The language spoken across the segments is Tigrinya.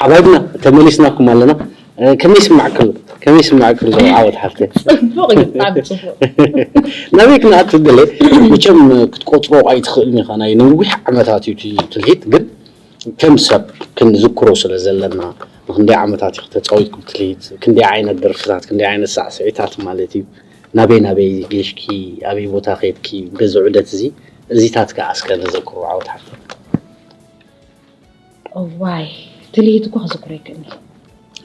ሓባይብና ተመሊስናኩም ኣለና። እ፣ ከመይ ይስማዕክሉ? ከመይ ይስማዕክሉ? ዓወት ሓፍተ። ጽቡቕ እዩ፣ ብጣዕሚ ጽቡቕ። ናበይ ክንኣቱ ገለ መቸም ክትቆጽሮ ኣይትኽእልን ኢኻ። ናይ ነዊሕ ዓመታት እዩ እቲ ትልሂት፣ ግን ከም ሰብ ክንዝክሮ ስለ ዘለና ንክንደይ ዓመታት ኢኹ ተጻዊትኩም ትልሂት፣ ክንደይ ዓይነት ደርፍታት፣ ክንደይ ዓይነት ሳዕስዒታት ማለት እዩ። ናበይ ናበይ ገሽኪ፣ ኣበይ ቦታ ከድኪ፣ በዚ ዑደት እዚ እዚታት ከኣ እስከ ነዘክሮ ዓወት ሓፍተ። እዋይ፣ ትልሂት እኮ ክዝክሮ ይክእልኒ።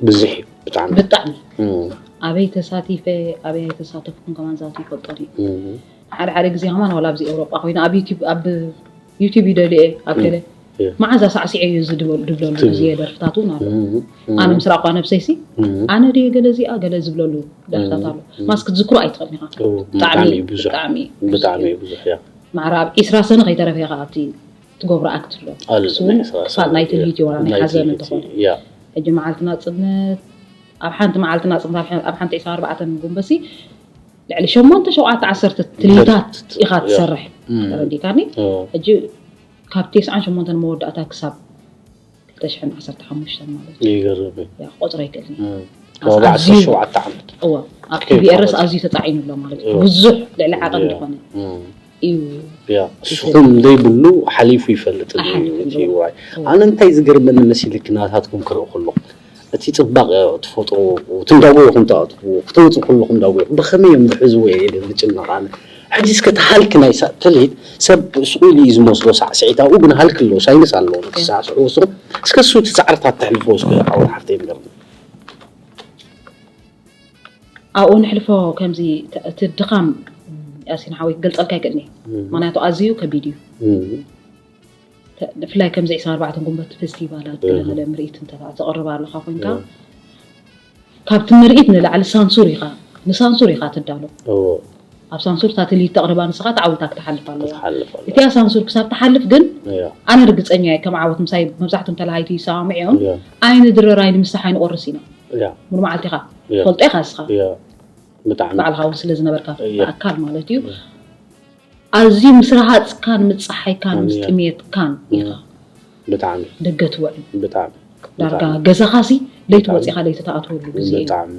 ብዙሕ እዩ ብጣዕሚ። ብጣዕሚ እም፣ ኣበይ ተሳቲፈ ኣበይ ኣይተሳተፍኩን ከማን ዛቱ ይፈልጦን እዩ። እም፣ ሓደ ሓደ ግዜ ከማን ዋላ ኣብዚ ኤውሮጳ ኮይነ ኣብ ዩቲብ ኣብ ዩቲብ ይደልየ ኣብ ገለ እም። መዓዛ ሳዕሲዐ እዩ እዚ ድበል- ድብለሉ ትብል። ግዜ ደርፍታት እውን ኣሎ። እም፣ እም፣ ኣነ ምስ ራእኳ ነብሰይሲ እም። ኣነ ድየ ገለ እዚኣ ገለ ዝብለሉ ደርፍታት ኣሎ። ማስ ክትዝክሮ ኣይትኽእልን ኢኻ። ኦ፣ ብጣዕሚ ብጣዕሚ እዩ ብዙሕ። ብጣዕሚ ብጣዕሚ እዩ ብዙሕ፣ ያ። ማዕረ ኣብ ዒስራ ሰነ ከይተረፈ ኢኻ ኣብቲ ትገብሮ ኣክት ኣሎ። ኣሎ፣ እሱ እውን ናይ ዒስራ ክፋል ናይቲ ሰነ፣ ልሂት እዩ ዋላ ናይ ናይቲ ሓዘን ልሂት እንተኾነ። እዩ፣ ያ። ሕጂ መዓልቲ ናጽነት ኣብ ሓንቲ መዓልቲ ናጽነት ኣብ ሓ- ኣብ ሓንቲ ዒስራን ኣርባዕተን ጉንበሲ ልዕሊ ሸሞንተ ሸውዓተ ዓሰርተ ትልሂታት ኢኻ ያ። ትሰርሕ። እም። ተረዲካኒ? ኦ፣ ሕጂ ካብ ተስዓን ሸሞንተን መወዳእታ ክሳብ ክልተ ሽሕን ዓሰርተ ሓሙሽተን ማለት እዩ። ይገርም እዩ። ያ ቆጽሮ ይክእል። እም። ኣስ- ኣብ ኣዝዩ- ዓሰርተ ሸውዓተ ዓመት። እወ ኣብ ከይድ ቲቢኤርስ ማለት ኣዝዩ ተጻዒኑ ኣሎ ማለት እዩ። እወ። ብዙሕ ልዕሊ ዓቐን ያ። ዝኾነ እም። እዩ። ያ፣ እስኹም ዘይብሉ ሓሊፉ ይፈልጥ እዩ ሓሊፉ እቲ ይፈልጥ። ዋይ። እወ። ኣነ እንታይ ዝገርመኒ መሲልክ ናታትኩም ክርኢ ከለኹ፣ እቲ ጽባቐ ተፈጥሮ ትንዳጎ ኢኹም ትኣትዎ፣ ክተውጽእ ከለኹም እንዳጎ ኢኹም። ብኸመይ እዮም ዝሕዝዎ እየ ኢለ ዝጭነቕ ኣነ። ሕጂ እስከ ተሃልኪ ናይ ሳ- ትልሂት ሰብ ስቕ ኢሉ እዩ ዝመስሎ ሳዕስዒት፣ ኣብኡ ግን ሃልኪ ኣለዎ፣ ሳይንስ ኣለዎ ነቲ ሳዕስዒት። እስኹም እስከ እሱ እቲ ጻዕርታት ተሕልፎ እስከ ዓወት ሓፍተይ ንገርኒ። ኣብኡ ንሕልፎ ከምዚ ተ- እቲ ድኻም ያሲን ሓወይ ክገልጸልካ ይክእልኒ። እም። ምክንያቱ ኣዝዩ ከቢድ እዩ። እም። ተ- ብፍላይ ከምዚ ዒስራን ኣርባዕተን ጉንበት ፌስቲቫላት እህ። ገለመለ ምርኢት እንተ ተቕርብ ኣለኻ ኮይንካ እህ። ካብቲ ምርኢት ንላዕሊ ሳንሱር ኢኻ ንሳንሱር ኢኻ ትዳሎ። እዎ። ኣብ ሳንሱር እታ ትልሂት ተቕርባ ንስኻ ተዓዊታ ክትሓልፍ ኣለዋ። ክትሓልፍ ኣለዋ። እቲኣ ሳንሱር ክሳብ ትሓልፍ ግን እያ። ኣነ ርግፀኛ እየ ከም ዓወት ምሳይ መብዛሕትኦም ተላሃይቲ ይሰማምዑ እዮም። እያ። ኣይንድረር ኣይንምሳሕ ኣይንቆርስ ኢና። እያ። ሙሉ መዓልቲ ኢኻ እያ። ትፈልጦ ኢኻ ንስኻ እያ። ብጣዕሚ። ባዕልኻ እውን ስለ ዝነበርካ እያ። ብኣካል ማለት እዩ። እያ። ኣዝዩ ምስ ረሃፅካን ምስ ፀሓይካን ምስ እያ። ጥሜትካን እያ። ኢኻ ብጣዕሚ። ደገ ትውዕል። ብጣዕሚ። ዳርጋ ብጣዕሚ። ገዛኻሲ ለይቲ ብጣዕሚ። ወፂኻ ለይቲ ትኣትወሉ ግዜ እዩ። ብጣዕሚ።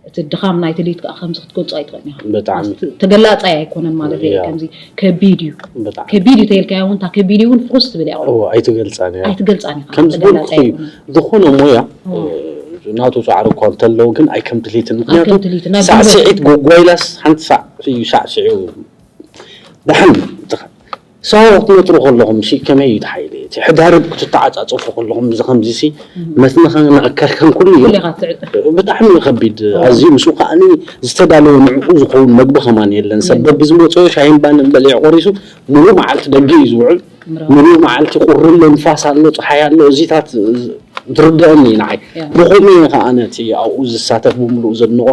እቲ ድኻም ናይቲ ለይቲ ከዓ ከምዚ ክትገልፆ ኣይትኽእልን ኢኻ። ብጣዕሚ። ማስ-፣ ተገላፃይ ኣይኮነን ማለት እየ። እያ። ከምዚ ከቢድ እዩ። ብጣዕሚ። ከቢድ እዩ ተይልካዮ እውን እታ ከቢድ እውን ፍኹስ ትብል እያ። እዎ፣ ኣይትገልጻን እያ። ኣይትገልፃን ኢኻ። ከም ዝበልኩ ተገላፃይ እዩ። ኣይኮነን። ዝኾነ ሞያ እዎ። እ፣ ናቱ ጻዕሪ እኳ እንተለዎ ግን ኣይከም ትልሂትን። ኣይከም ምክንያቱ ትልሂትን። ናይ ሳዕስዒት ጉልበት ጎጓይላስ ሓንቲ ሳዕ እዩ ሳዕስዒ። ደሓን ትኻ-፣ ሰው ክትነጥሩ ከለኹም ሲ ከመይ እዩ ተሓይለ? እቲ ሕዳርብ ክትተዓጻጸፉ ከለኹም እዚ ከምዚ ሲ መትንኻን ኣካልካን ኩሉ እዩ። ኩሉ ኢኻ ትዕ- ብጣዕሚ እዩ ከቢድ። እዎ። ኣዝዩ ምስኡ ከኣኒ ዝተዳለወ ንዕኡ ዝኸውን መግቢ ከማን የለን። ሰብ የለን። በብዝመፅኦ ሻሂን ባንን በሊዑ ቆሪሱ ሙሉ መዓልቲ ደገ እዩ ዝውዕል። ምራው። ሙሉ መዓልቲ ቁሪ ኣሎ፣ ንፋስ ኣሎ፣ ፀሓይ ኣሎ። እዚታት ዝርደአኒ እዩ ንዓይ። ያ። ብኸምኡ እዩ ከዓ ነቲ ኣብኡ ዝሳተፍ ብምሉኡ ዘድንቖ።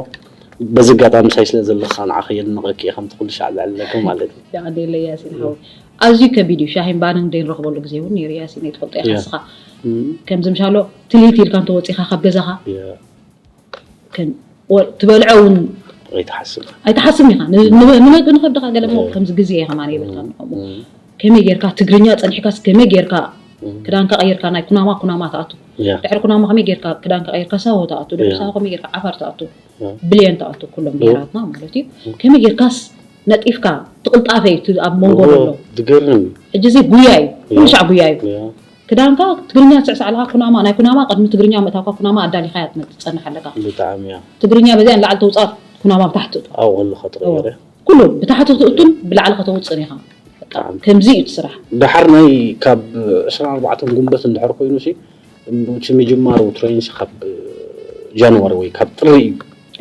በዚ ኣጋጣሚ ምሳይ ስለ ዘለኻ ንዓኺ የድንቐኪ እየ፣ ከምቲ ኩሉ ሻዕ ዝዕልለኪ ማለት እዩ። የቐንየለይ ያሲን ሓወይ። ኣዝዩ ከቢድ እዩ። ሻሂን ባንን ደይንረኽበሉ ግዜ እውን ነይሩ ያሲን፣ ኣይትፈልጦ ኢኻ ያ። ንስኻ። እም። ከምዚ ምሻሎ ትልሂት ኢልካ እንተወፂኻ ካብ ገዛኻ ያ። ከም ወ- ትበልዖ እውን ኣይትሓስብ። ኣይትሓስብን ኢኻ። ን- ን- ንመግቢ ንኸብድኻ ገለ እሞ እም። ከምዚ ግዜ ኢኻ ማን የብልካ ከምኡ። እም። ከመይ ጌርካ ትግርኛ ጸኒሕካስ ከመይ ጌርካ እም። ክዳንካ ቀይርካ ናይ ኩናማ ኩናማ ትኣቱ። ያ። ድሕሪ ኩናማ ከመይ ጌርካ ክዳንካ ቀይርካ ሳሆ ትኣቱ። ድሕሪ ያ። ሳሆ ከመይ ጌርካ ዓፋር ትኣቱ። ያ። ብልየን ትኣቱ ኩሎም ያ። ብሄራትና ማለት እዩ። ከመይ ጌርካስ ነጢፍካ ትቕልጣፈ እዩ እቲ ኣብ መንጎ እዎ፣ ዘሎ። ዝገርም እዩ። ሕጂ እዚ ጉያ እዩ። ኩሉ ያ። ሻዕ ጉያ እዩ። ያ። ክዳንካ ትግርኛ ትስዕስዕ ኣለኻ ኩናማ ናይ ኩናማ ቅድሚ ትግርኛ ምእታውካ ኩናማ ኣዳሊኻያ ትመ- ትጸንሕ ኣለካ። ብጣዕሚ እያ። ትግርኛ በዚኣ ንላዕሊ ተውጻእ ኩናማ ብታሕቲ ትእቶ። ኣብኡ ከለኻ ጥቕይረ። ኩሉ ብታሕቲ ትእቱን ብላዕሊ ከተውፅእን ኢኻ። በቃ ብጣዕሚ። ከምዚ እዩ እቲ ስራሕ። ደሓር ናይ ካብ ዕስራን ኣርባዕተን ጉንበት እንድሕር ኮይኑ ሲ እቲ ምጅማሩ ትሬን ሲ ካብ ጃንዋሪ ወይ ካብ ጥሪ እዩ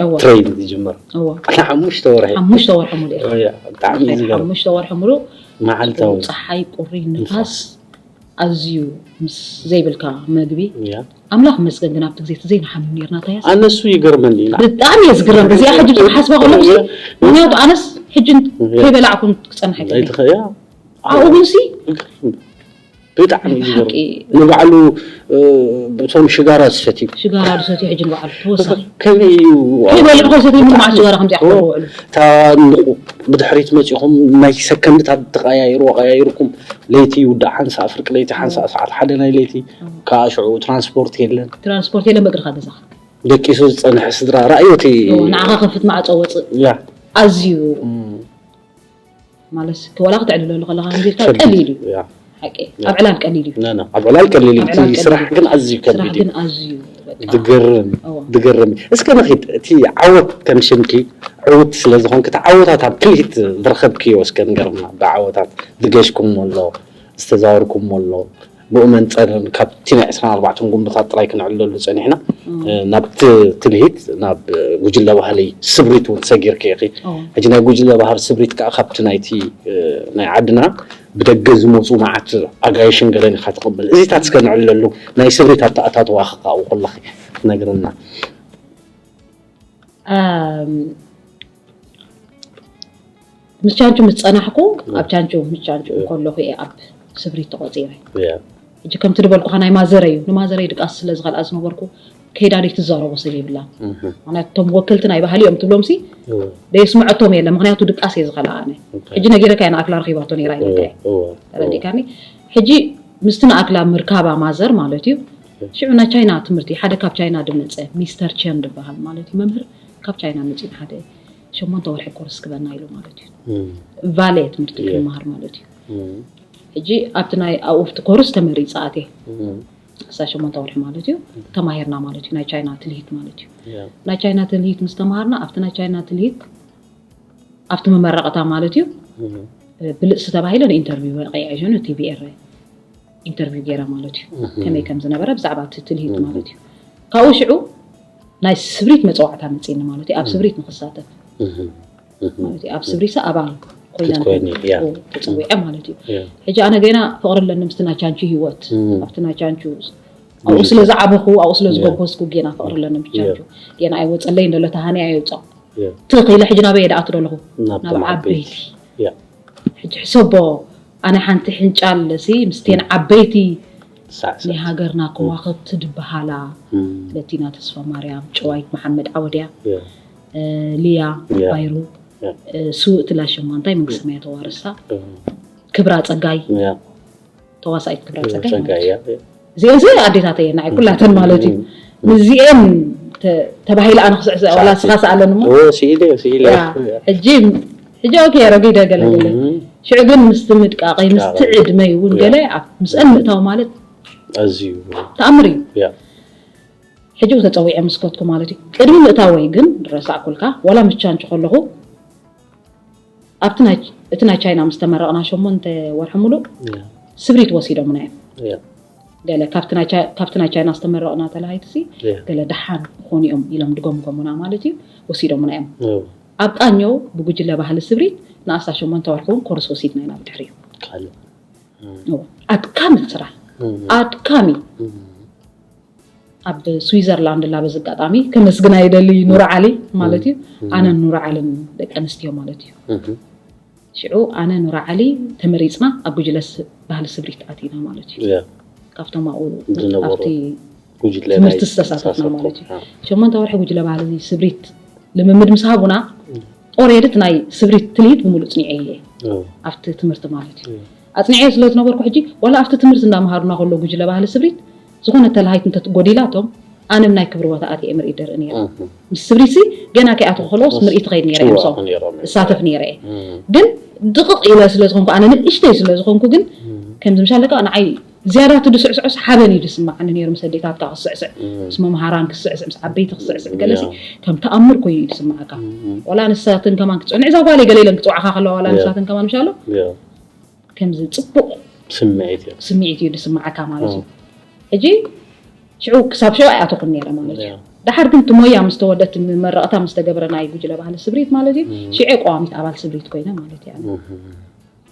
እወ ትሬን ዝጅመር። እወ ኣነ ሓሙሽተ ወርሒ ሓሙሽተ ወርሒ ሙሉእ ኢኻ። እያ፣ ብጣዕሚ እዩ ዝገርም። ሓሙሽተ ወርሒ ሙሉእ መዓልታዊ ፀሓይ ቁሪ ንፋስ ንፋስ። ኣዝዩ ምስ ዘይብልካ መግቢ እያ። ኣምላኽ መስገን ግን ኣብቲ ግዜ እቲ ዘይንሓምም ነርና ታያስ ኣነሱ ይገርመኒ ኢና ብጣዕሚ እየ ዝግረም። እዚኣ ሕጂ ክሓስባ ከለኹ ምክንያቱ ኣነስ ሕጂ እያ። ከይበላዕኩም ክፀንሕ ኣይክእልን። ኣይትኸ-፣ እያ። ኣብኡ ግን ሲ ይገርም። ብጣዕሚ እዩ ዝገርም። ንባዕሉ እቶም ሽጋራ ዝሰትዩ ሽጋራ ዝሰትዩ ሕጂ ንባዕሉ ተወሳኺ ከመይ እዩ? ይበልዑ ከይሰትዩ ምንም መዓት ሽጋራ ከምዚኣ ክገብሩ ውዕሉ። እታ ንቑ ብድሕሪት መፂኹም ናይ ሰከንድታት ተቐያይሩ ኣቐያይርኩም ለይቲ ይውዳእ ሓንሳእ ፍርቂ ለይቲ ሓንሳእ ሰዓት ሓደ ናይ ለይቲ ከዓ ሽዑ ትራንስፖርት የለን። ትራንስፖርት የለን በእግርኻ ገዛኻ ደቂሱ ዝፀንሐ ስድራ ራእዮ እቲ ንዓኻ ከፍት ማዕፆ ወፅእ ያ ኣዝዩ ማለት ዋላ ክተዕልለሉ ከለካ ከምዚ ኢልካ ከቢድ ቀሊል እዩ እዩ። ያ። ሓቂ ኣብ ዕላል ቀሊል እዩ ነ- ነ፣ ኣብ ዕላል ቀሊል እዩ። ኣብ እቲ ዕላል ቀሊል ስራሕ እዩ። ግን ኣዝዩ ስራሕ ከቢድ እዩ። ግን ኣዝዩ በቃ ድገርም እዎ። ድገርም እዩ። እስከ ንኺድ እቲ ዓወት ከም ሽምኪ ዕውት ስለ ዝኾንክ እቲ ዓወታት ኣብ ክልሂት ዝረኸብክዮ እስከ ንገርና ብዓወታት ዝገሽኩሞ ኣሎ ዝተዛወርኩሞ ኣሎ ብኡ መንፀር ካብቲ ናይ ዕስራን ኣርባዕተን ጉንብታት ጥራይ ክንዕለሉ ፀኒሕና ናብ ትልሂት ናብ ጉጅለ ባህሊ ስብሪት እውን ሰጊርኪ ኢኺ ሕጂ ናይ ጉጅለ ባህር ስብሪት ከዓ ካብቲ ናይቲ ናይ ዓድና ብደገ ዝመፁ መዓት ኣጋይሽን ገለን ኢኻ ትቕበል እዚታት እስከ ንዕለሉ ናይ ስብሪት ኣተኣታትዋ ክቃኡ ከለኺ ክትነግርና ምስ ቻንቹ ምስ ጸናሕኩ ኣብ ቻንቹ ምስ ቻንቹ እንከለኹ እየ ኣብ ስብሪት ተቖጺረ ሕጂ ከምቲ ዝበልኩኻ ናይ ማዘረይ እዩ ንማዘረይ ድቃስ ስለ ዝኸልኣ ዝነበርኩ ከይዳ ደይ ትዛረቦ ሰብ የብላ ምክንያቱ እቶም ወከልቲ ናይ ባህሊ እዮም ትብሎም ሲ ደየስምዐቶም የለ ምክንያቱ ድቃስ እየ ዝኸልኣ ኣነ ሕጂ ነጊረካ እየ ንኣክላ ረኺባቶ ነይራ ይለካ ተረዲእካኒ ሕጂ ምስቲ ንኣክላ ምርካባ ማዘር ማለት እዩ ሽዑ ናይ ቻይና ትምህርቲ ሓደ ካብ ቻይና ድመፀ ሚስተር ቸን ድበሃል ማለት እዩ መምህር ካብ ቻይና መፂኡ ሓደ ሸሞንተ ወርሒ ኮርስ ክበና ኢሉ ማለት እዩ ቫለ ትምህርቲ ክንመሃር ማለት እዩ ሕጂ ኣብቲ ናይ ኣብኡፍቲ ኮርስ ተመሪፀ ኣትየ እሳ ሸሞንተ ወርሒ ማለት እዩ ተማሂርና ማለት እዩ ናይ ቻይና ትልሂት ማለት እዩ ናይ ቻይና ትልሂት ምስ ተማሃርና ኣብቲ ናይ ቻይና ትልሂት ኣብቲ መመረቕታ ማለት እዩ ብልፅሲ ተባሂለ ንኢንተርቪው በቂዐ ቲቪኤረ ኢንተርቪው ገይረ ማለት እዩ ከመይ ከም ዝነበረ ብዛዕባ እቲ ትልሂት ማለት እዩ ካብኡ ሽዑ ናይ ስብሪት መፀዋዕታ መፅኒ ማለት እዩ ኣብ ስብሪት ንክሳተፍ ማለት እዩ ኣብ ስብሪት ኣባል ኮይና ተፀዊዐ ማለት እዩ ሕጂ ኣነ ገና ፍቅሪ ኣለኒ ምስቲ ናይ ቻንቹ ህይወት ኣብቲ ናይ ቻንቹ ኣብኡ ስለ ዝዓበኹ ኣብኡ ስለ ዝጎበዝኩ ጌና ፍቅሪ ኣለኒ ምስ ቻንቹ ጌና ኣይወፀለይ እንደሎ ተሃኒ ኣይውፀቕ ትኽ ኢለ ሕጂ ናበይ እየ ደኣቱ ዘለኹ ናብ ዓበይቲ ሕጂ ሕሰቦ ኣነ ሓንቲ ሕንጫል ሲ ምስቴን ዓበይቲ ናይ ሃገርና ከዋኽብቲ ድበሃላ ለቲና ተስፋ ማርያም ጨዋይት መሓመድ ዓወድያ ሊያ ባይሩ ስውእቲ ላሸማ እንታይ መንግስቲ ሰማያ ተዋርሳ ክብራ ፀጋይ ተዋሳኢት ክብራ ፀጋይ ማለት እዩ እዚአን ሲ ኣዴታት እየን ንዓይ ኩላተን ማለት እዩ ምስዚአን ተባሂለ ኣነ ክስዕስዕ ዋላ ስኻ ስኣለን እሞ ስኢለ ስኢለ ሕጂ ሕጂ ኦኬ ረጊደ ገለ ገለ ሽዑ ግን ምስቲ ምድቃቀይ ምስቲ ዕድመይ እውን ገለ ምስአን ምእታው ማለት ኣዝዩ ተኣምር እዩ ሕጂ ተፀዊዐ ምስከትኩ ማለት እዩ ቅድሚ ምእታወይ ግን ረሳዕኩልካ ዋላ ምስ ቻንቹ ከለኹ ኣብቲ ናይ እቲ ናይ ቻይና ምስ ተመረቕና ሸሞንተ ወርሒ ሙሉእ ስብሪት ወሲዶምና እዮም ገለ ካብቲ ናይ ቻይና ዝተመረቕና ተላሃይቲ ሲ ገለ ደሓን ክኾኑ እዮም ኢሎም ድገምገሙና ማለት እዩ ወሲዶምና እዮም ኣብ ቃኘው ብጉጅለ ባህሊ ስብሪት ንኣስታት ሸሞንተ ወርሒ እውን ኮርስ ወሲድና ኢና ብድሕሪኡ ኣድካሚ ስራሕ ኣድካሚ ኣብ ስዊዘርላንድ ላ በዚ ኣጋጣሚ ከመስግና ይደሊ ኑር ዓሊ ማለት እዩ ኣነን ኑር ዓልን ደቂ ኣንስትዮ ማለት እዩ ሽዑ ኣነ ኑር ዓሊ ተመሪፅና ኣብ ጉጅለ ባህሊ ስብሪት ኣቲና ማለት እዩ ካብቶም ኣብኡ ኣብቲ ትምህርቲ ዝተሳተፍና ማለት እዩ ሸሞንተ ወርሒ ጉጅለ ባህሊ ስብሪት ልምምድ ምስ ሃቡና ኦሬድት ናይ ስብሪት ትልሂት ብምሉእ ፅኒዐ እየ ኣብቲ ትምህርቲ ማለት እዩ ኣፅኒዐ ስለ ዝነበርኩ ሕጂ ዋላ ኣብቲ ትምህርቲ እንዳምሃሩና ከሎ ጉጅለ ባህሊ ስብሪት ዝኾነ ተላሃይት እንተጎዲላቶም ኣነ ናይ ክብሪ ቦታ ኣትየ ምርኢት ደርኢ ነይረ ምስ ስብሪትሲ ገና ከይኣትኹ ከለዎስ ምርኢት ኸይድ ነይረ እዮም እሳተፍ ነይረ ግን ድቕቕ ኢለ ስለ ዝኾንኩ ኣነ ንእሽተይ ስለ ዝኾንኩ ግን ከምዚ ምሻለካ ንዓይ ዝያዳ እቲ ድስዕስዖስ ሓበን እዩ ዝስምዓኒ ነይሩ ምስ ኣዴታትካ ክስዕስዕ ምስ መምሃራን ክስዕስዕ ምስ ዓበይቲ ክስዕስዕ ገለሲ ከም ተኣምር ኮይኑ እዩ ዝስምዓካ ዋላ ንሳትን ከማን ክትፅንዕ እዛ ጓለይ ገለ ኢለን ክፅውዓኻ ከለዋ ዋላ ንሳትን ከማን ምሻሎ ከምዚ ፅቡቕ ስምዒት እዩ ስምዒት እዩ ዝስምዓካ ማለት እዩ ሕጂ ሽዑ ክሳብ ሽዑ ኣይኣተኹን ነይረ ማለት እዩ ደሓር ግን ትሞያ ምስ ተወደት መረቕታ ምስ ተገበረ ናይ ጉጅለ ባህሊ ስብሪት ማለት እዩ ሽዑ ቀዋሚት ኣባል ስብሪት ኮይነ ማለት እዩ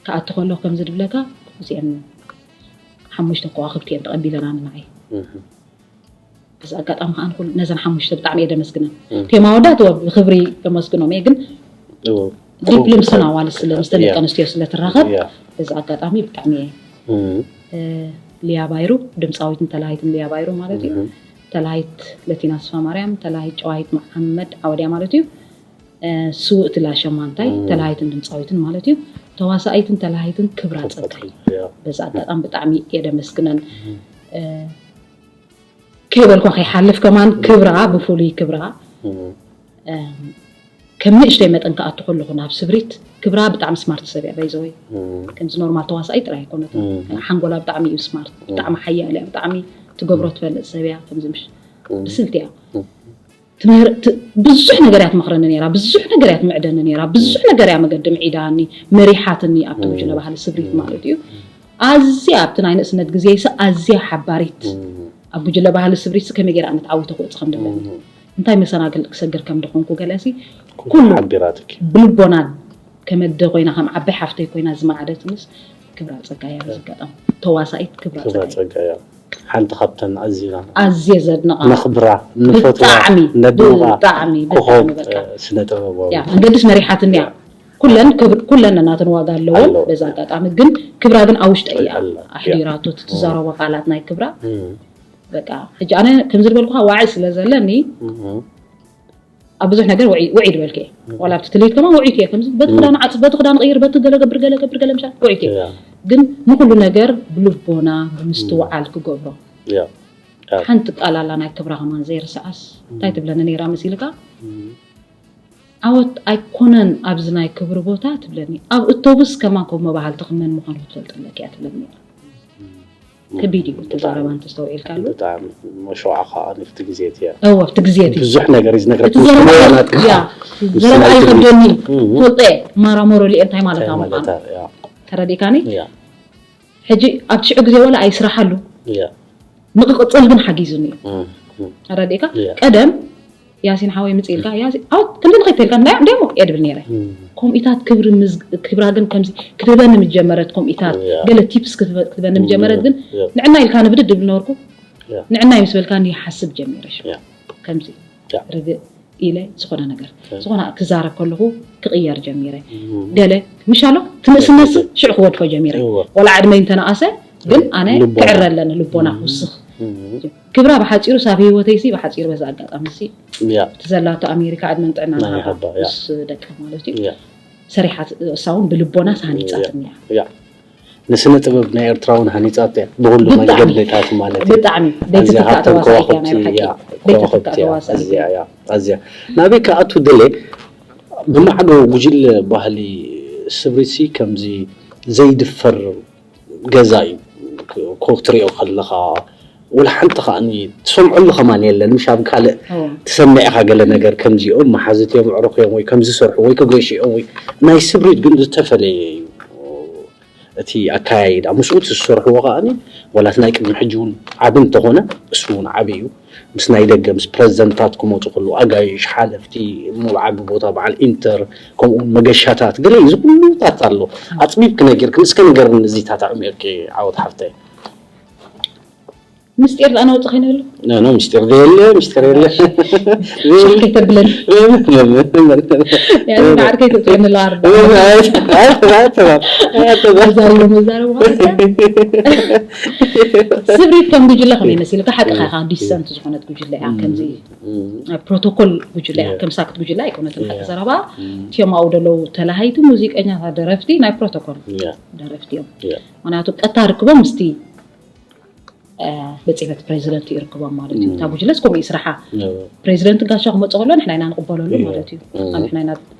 ክኣቲ ከሎ ከምዚ ድብለካ እዚአን ሓሙሽተ ከዋክብቲ እየን ተቐቢለና ንዓይ በዚ ኣጋጣሚ ከዓ ንኩሉ ነዘን ሓሙሽተ ብጣዕሚ እየ ደመስግነን ቴማ ወዳት ብክብሪ ደመስግኖም እየ ግን ዲፕሊ ምስተን ኣዋልድ ስለ ምስተን ደቂ ኣንስትዮ ስለ ትራኸብ በዚ ኣጋጣሚ ብጣዕሚ እየ እ፣ ሊያ ባይሩ፣ ድምፃዊትን ተላሃይትን ሊያ ባይሩ ማለት እዩ። ተላሃይት ለቲና ተስፋማርያም፣ ተላሃይት ጨዋሂት መሓመድ ዓወድያ ማለት እዩ። እ፣ ስውእቲ ላሸ ማንታይ፣ ተላሃይትን ድምፃዊትን ማለት እዩ። ተዋሳኣይትን ተላሃይትን ክብራ ፀጋይ። በዚ ኣጋጣሚ ብጣዕሚ እየ ደመስግነን። እ፣ ከይበልኳ ከይሓልፍ ከማን ክብራ፣ ብፍሉይ ክብራ፣ እ፣ ከም ንእሽተይ መጠን ክኣቱ ከለኹ ናብ ስብሪት፣ ክብራ ብጣዕሚ ስማርት ሰብ እያ። ባይዘወይ ከምዚ ኖርማል ተዋሳኣይ ጥራይ ኣይኮነትን። ሓንጎላ ብጣዕሚ እዩ ስማርት፣ ብጣዕሚ ሓያል እያ፣ ብጣዕሚ ትገብሮ ትፈልጥ ሰብ እያ። ከምዚ ምሽ ብስልቲ እያ። ትምህር-፣ ት-፣ ብዙሕ ነገር እያ ትመኽረኒ ነይራ፣ ብዙሕ ነገር እያ ትምዕደኒ ነይራ፣ ብዙሕ ነገር እያ መገዲ ምዒዳኒ፣ መሪሓትኒ ኣብቲ ጉጅለ ባህሊ ስብሪት ማለት እዩ። ኣዝያ ኣብቲ ናይ ንእስነት ግዜይሲ ኣዝያ ሓባሪት፣ ኣብ ጉጅለ ባህሊ ስብሪትሲ ከመይ ገይረ ኣነ ተዓዊተ ክወጽእ ከም ደለኒ፣ እንታይ መሰናግል ክሰግር ከም ደኾንኩ ገለሲ ኩሉ ሓቢራትኪ። ብልቦናን ከመደ ኮይና ከም ዓባይ ሓፍተይ ኮይና ዝመዓደትንስ ክብራ ጸጋ እያ። በዚ ኣጋጣሚ ተዋሳኢት ክብራ ክብራ ጸጋ እያ። ጸጋ እያ። ሓንቲ ካብተን ኣዚና ኣዝየ ዘድንቓ ነኽብራ፣ ንፈትዋ፣ ብጣዕሚ፣ ነድንቓ ብጣዕሚ፣ ብጣዕሚ ኮኾብ፣ በቃ። እ፣ ስነ ጥበባዊ። ያ፣ መንገድስ መሪሓትኒ እያ። ኩለን ክብር-፣ ኩለን ናተን ዋጋ ኣለወን። ኣለወን። በዛ ኣጋጣሚ ግን ክብራ ግን ኣብ ውሽጠ እያ ኣላ። ኣሕዲራቶ፣ እቲ ትዛረቦ ቃላት ናይ ክብራ። እም። በቃ፣ ሕጂ ኣነ ከምዚ ዝበልኩኻ ዋዒ ስለ ዘለኒ፣ እም። ኣብ ብዙሕ ነገር ውዒ-፣ ውዒ ዝበልኩ እየ። እም። ዋላ ኣብቲ ትልሂት ከማን ውዒት እየ። ከምዚ በቲ እም። ክዳን ዓጽ-፣ በቲ ክዳን ቀይር፣ በቲ ገለ ገብር፣ ገለ ገብር፣ ገለ ምሻ ውዒት እየ። ያ። ግን ንኹሉ ነገር ብልቦና፣ ብምስትውዓል እም። ክገብሮ። ያ። ያ። ሓንቲ ቃል ኣላ ናይ ክብራ ከማን ዘይርስዓስ። እም። እንታይ ትብለኒ ነይራ መሲልካ? እም። ዓወት ኣይኮነን ኣብዚ ናይ ክብሪ ቦታ ትብለኒ። ኣብ እቶብስ ከማን ከም መባህልቲ ክመን ምዃኑ ክትፈልጥ ኣለኪ እያ ትብለኒ ነይራ። እም። ከቢድ እዩ እቲ ብጣዕሚ፣ ዘረባ እንተስተውዒልካሉ። ብጣዕሚ መሸዋዕኻ ኣብቲ ግዜ እቲ እያ። እወ፣ ኣብቲ ግዜ እቲ። ብዙሕ ነገር እዩ ዝነግረኪ። እቲ ምስ ዘረባ ክወናት ከኣ ያ፣ ምስ ዘረባ ናይ ኣይኸብደኒ። ትግርኛ። እም። ፈልጠ፣ ማራሞሮ ሊኤ እንታይ ማለት እንታይ እዩ ማለት ምዃኑ። እያ። ተረዲእካኒ? እያ። ሕጂ ኣብ ሽዑ ግዜ ዋላ ኣይስራሓሉ። እያ። ንክቕጽል ግን ሓጊዙኒ እዩ። እም፣ እም። ተረዲእካ? እያ። ቀደም ያሲን ሓወይ ምጽእ ኢልካ፣ ያሲን፣ ዓወት፣ ክንዲ ንኸይድ ተልካ፣ እንዳ-፣ እንዲያሞ እየ ድብል ነይረ። እም። ከምኢታት ክብሪ ምዝ-፣ ክብራ ግን ከምዚ ክትህበኒ ምጀመረት፣ ከምኢታት እያ። ገለ ቲፕስ ክትበ-፣ ክትበኒ ምጀመረት፣ ግን እያ። ንዕና ኢልካ ንብድድ ድብል ነበርኩ። እያ። ንዕና እዩ ምስ በልካኒ ይሓስብ ጀሚረ ሽዑ። እያ። ከምዚ እያ። ርግእ ኢለ ዝኾነ ነገር፣ እያ። ዝኾነ ክዛረብ ከለኹ ክቕየር ጀሚረ። እም። ገለ፣ ምሻሎ፣ ትንእስነትሲ እያ። ሽዑ ክወድፎ ጀሚረ። እዋ። ዋላ ዕድመይ እንተነኣሰ፣ ግን ኣነ ልቦና። ክዕረ ኣለኒ፣ ልቦና እም። ክውስኽ። እም። ክብራ ብሓጺሩ፣ ሳብ ህይወተይሲ ብሓጺሩ በዛ ኣጋጣሚሲ፣ እያ። እቲ ዘላቶ ኣሜሪካ ዕድመን ጥዕናን ናይ ይሃባ፣ ይሃባ፣ እያ። ምስ ደቃ ማለት እዩ። እያ። ሰሪሓት፣ እሳ እውን ብልቦናስ ሃኒጻትኒ እያ። እያ። ንስነ ጥበብ ናይ ኤርትራ እውን ሃኒጻቶ እያ፣ ብኹሉ ብጣዕሚ። መንገድታት ማለት እዩ። ብጣዕሚ። ኣዝያ ዘይትትካእ ሃብታም ተዋሳኢት እያ፣ ናይ ከዋኽብቲ ብሓቂ። እያ፣ ዘይትትካእ ከዋኽብቲ እያ፣ ተዋሳኢት ኣዝያ እያ። እያ፣ ኣዝያ። ናበይ ክኣቱ ደልየ፣ ብማዕዶ ጉጅለ ባህሊ ስብሪትሲ ከምዚ ዘይድፈር ገዛ እዩ። ኮ-፣ ክትሪኦ ከለኻ፣ ወላ ሓንቲ ከኣ ትሰምዐሉ ከማን የለን። ምሽ ኣብ ካልእ እዎ። ትሰምዕ ኢኻ ገለ ነገር፣ ከምዚኦም መሓዝት እዮም፣ ኣዕሩኽ እዮም፣ ወይ ከምዚ ሰርሑ፣ ወይ ክገሹ እዮም፣ ወይ ናይ ስብሪት ግን ዝተፈለየ እዩ። እቲ ኣካያይዳ ምስኡ እቲ ዝሰርሕዎ ከኣ፣ ዋላ እቲ ናይ ቅድሚ ሕጂ እውን ዓቢ እንተኾነ፣ እሱ እውን ዓቢ እዩ። ምስ ናይ ደገ፣ ምስ ፕረዚደንታት ክመጹ ከለዉ፣ ኣጋይሽ፣ ሓለፍቲ፣ ኣብ ዓቢ ቦታ፣ በዓል ኢንተር፣ ከምኡ እውን መገሻታት፣ ገለ እዩ፣ እዚ ኩሉታት ኣሎ። ኣጽቢብኪ ነጊርክን፣ እስከ ንገርኒ እዚታት ኣዕሚቕኪ፣ ዓወት ሓፍተይ። ምስጢር ደኣ ነውጽእ ከይንህሉ? ኖ፣ ኖ፣ ምስጢር ዘየለ፣ ምስጢር የለ። ሻዕ ከይተብለኒ። ያኒ፣ ዳዕር ከይተውፅአኒ ኣለዋ። ኣይ፣ ኣይ፣ ኣይ፣ ኣይ፣ ኣይ፣ ኣይ። መዛሪቦ፣ መዛሪቦ ማለት እዩ። ስብሪት ከም ጉጅለ ከመይ መሲልካ? ሓቅኻ እም። ኢኻ፣ ዲሰንት ዝኾነት ጉጅለ እያ። እም። ከምዚ እም። ፕሮቶኮል ጉጅለ እያ። እያ። ከም ሳክት ጉጅለ ኣይኮነትን። ሓቂ እያ። ዘረባ፣ እም። እቲኦም ኣብኡ ዘለዉ ተላሃይቲ፣ ሙዚቀኛታት፣ ደረፍቲ ናይ ፕሮቶኮል እያ። ደረፍቲ እዮም። እያ። ምኽንያቱ ቀጥታ ርክቦም ምስቲ፣ እ፣ ቤት ጽሕፈት ፕሬዚደንት ይርክቦም ማለት እዩ። እም። እታ ጉጅለስ ከምኡ እዩ ስራሓ። እያ። ፕሬዚደንት ጋሻ ክመጽእ ከሎ ንሕና ኢና ንቕበለሉ እያ። ማለት እዩ። እም። ኣብ ንሕና ኢና